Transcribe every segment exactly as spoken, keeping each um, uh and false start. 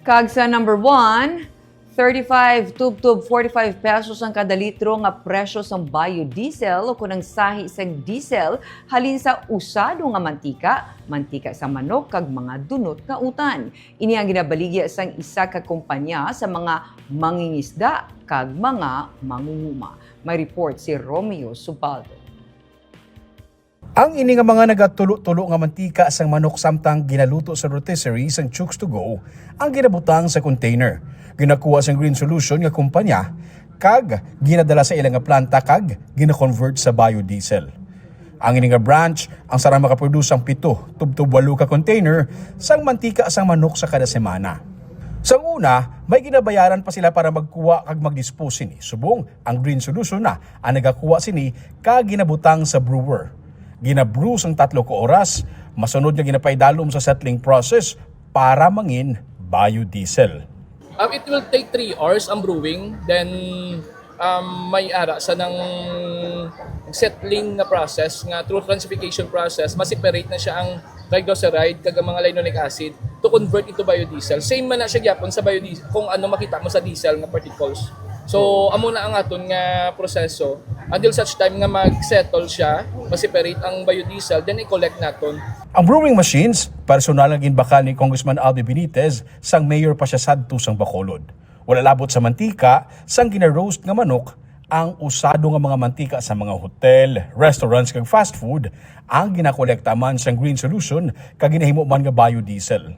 Kag sa number one, thirty-five tubtob forty-five pesos ang kada litro nga presyo sang biodiesel o kon ang sahi sang diesel halin sa usado nga mantika, mantika sa manok kag mga dunot nga utan. Ini ang ginabaligya sang isa ka kumpanya sa mga mangingisda kag mga mangunguma. May report si Romeo Subaldo. Ang ini nga mga nagatulo-tulo nga mantika sang manok samtang ginaluto sa rotisserie sang Chooks to Go ang ginabutang sa container, ginakuha sang Green Solution nga kumpanya, kag ginadala sa ila nga planta kag gina-convert sa biodiesel. Ang ini nga branch ang sarang makaproduce sang pito tubtob walo ka container sang mantika sang manok sa kada semana. Sang una, may ginabayaran pa sila para magkuha kag mag-dispose sini, subong ang Green Solution na ang nagakuha sini kag ginabutang sa brewer. Ginabrew sang tatlo ka oras, masunod nga ginapaidalom sa settling process para mangin biodiesel. Um, it will take three hours ang brewing, then um, may ara sa nang settling na process nga through transfixation process, ma-separate na siya ang triglyceride kag ang mga linoleic acid to convert into biodiesel. Same man na siya gyapon sa biodiesel kung ano makita mo sa diesel nga particles. So amo na ang aton nga proseso until such time nga mag-settle siya, ma-separate ang biodiesel, then i-collect naton. Ang brewing machines, personal nga ginbakal ni Congressman Albi Benitez sang mayor pa siya sadto sang Bacolod. Wala labot sa mantika sang gina-roast nga manok, ang usado nga mga mantika sa mga hotel, restaurants kag fast food ang ginakolekta man sang Green Solution kag ginahimo man nga biodiesel.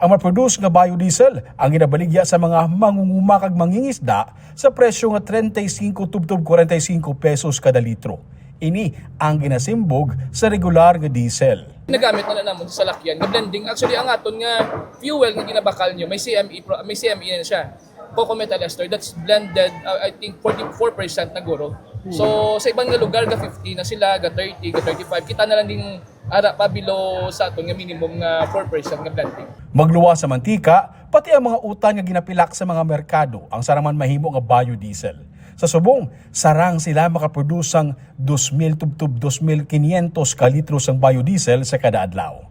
Ang ma-produce nga biodiesel ang ginabaligya sa mga mangunguma kag mangingisda sa presyo nga treinta y cinco tubtob kwarenta y cinco pesos kada litro. Ini ang ginasimbog sa regular nga diesel. Nagamit na, na namon sa salakyan nga blending. Actually, ang aton nga fuel nga ginabakal niyo, may C M E pro- may C M E na siya. Coco methyl ester, that's blended, uh, I think forty-four percent na guro. So sa iban nga lugar ga fifty na sila, ga thirty, ga thirty-five, kita na lang ding ara pa below sa aton nga minimum nga four percent nga blending. Magluwas sa mantika, pati ang mga utan nga ginapilak sa mga merkado ang saraman mahimo nga biodiesel. Sa subong, sarang sila makaproduce sang dos mil tubtob dos mil quinientos ka litro sang biodiesel sa kada adlaw.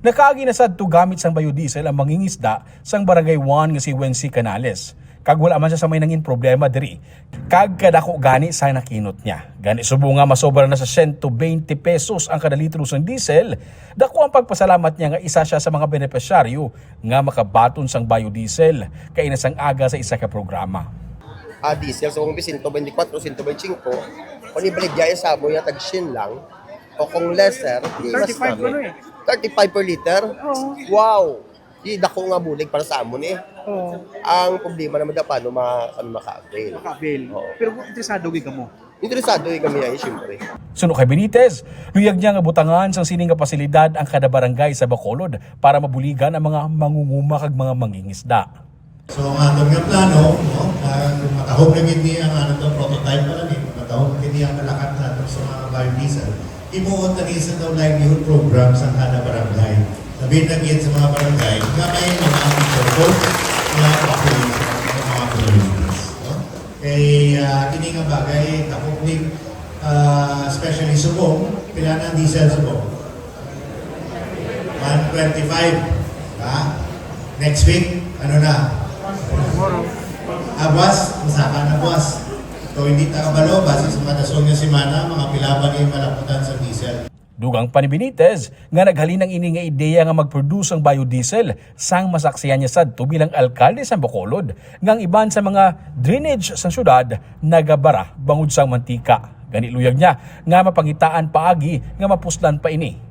Nakaagi na sadto gamit sang biodiesel ang mangingisda sang Barangay one nga si Wency Canales, kag wala man siya sa may nangin problema diri, kag kadako gani sang nakinot niya. Gani, subong nga masobra na sa siyento beinte pesos ang kada litro sang diesel, dako ang pagpasalamat niya nga isa siya sa mga benepisyaryo nga makabaton sang biodiesel kaina sang aga sa isa ka programa. Ah, diesel, so kung siyento beinte kwatro, siyento beinte singko, kung ibaligya sa amo yung tag-shin lang, o kung lesser, di mas Thirty-five nami. ano eh. Thirty-five per liter? Oo. Wow! Di dako nga bulig para sa amon eh. Oo. Ang problema naman daw paano ma ano maka-avail. Maka-avail. Oo. Pero kung interesado gyud kamo. Interesado eh kami ay siyempre. Suno kay Benitez, luyag niya nga butangan sang sining nga pasilidad ang kada barangay sa Bacolod para mabuligan ang mga mangunguma kag mga mangingisda. So ang aton nga plano, no, nga matahom na gid ni ang ano to, prototype pa lang eh, matahom na gid ni ang nalakat nato sa mga biodiesel. Himuon tani sa daw livelihood program sa kada barangay. Labi na gid sa mga barangay nga may mga imported nga population, may mga communities. No? Kay ah, kini nga bagay, takop ni, ah, especially subong, pila na ang diesel subong? One twenty-five. Ha? Next week, ano na? Abuas, masaka na buas. So hindi ta kabalo, base sa mga dason nga semana, mga pila ba ni malaputan sa diesel. Dugang pa ni Benitez nga naghalin ang ini nga ideya nga mag-produce ang biodiesel sang masaksihan niya sadto bilang alkalde sa Bacolod nga ang iban sa mga drainage sa syudad nagabara bangod sang mantika. Gani luyag niya nga mapangitaan paagi nga mapuslan pa ini.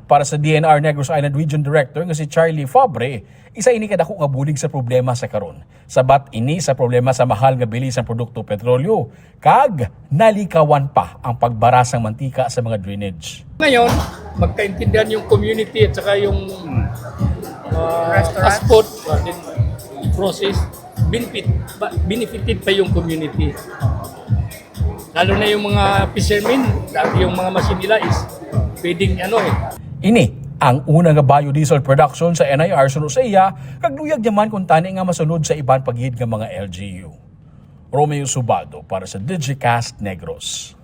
Para sa D N R Negros Island Region Director nga si Charlie Fabre, isa ini ka dako nga bulig sa problema sa karon. Sabat ini sa problema sa mahal nga bili sang produkto petrolyo, kag nalikawan pa ang pagbara sang mantika sa mga drainage. Ngayon, magkaintindihan yung community at saka yung uh, fast food uh, process, benefit, benefited pa yung community. Lalo na yung mga fishermen, dati yung mga machine nila is pwedeng ano eh. Ini ang una nga biodiesel production sa N I R suno sa iya, kag luyag niya man kung tani nga masunod sa iban pa gid nga mga L G U. Romeo Subaldo para sa Digicast Negros.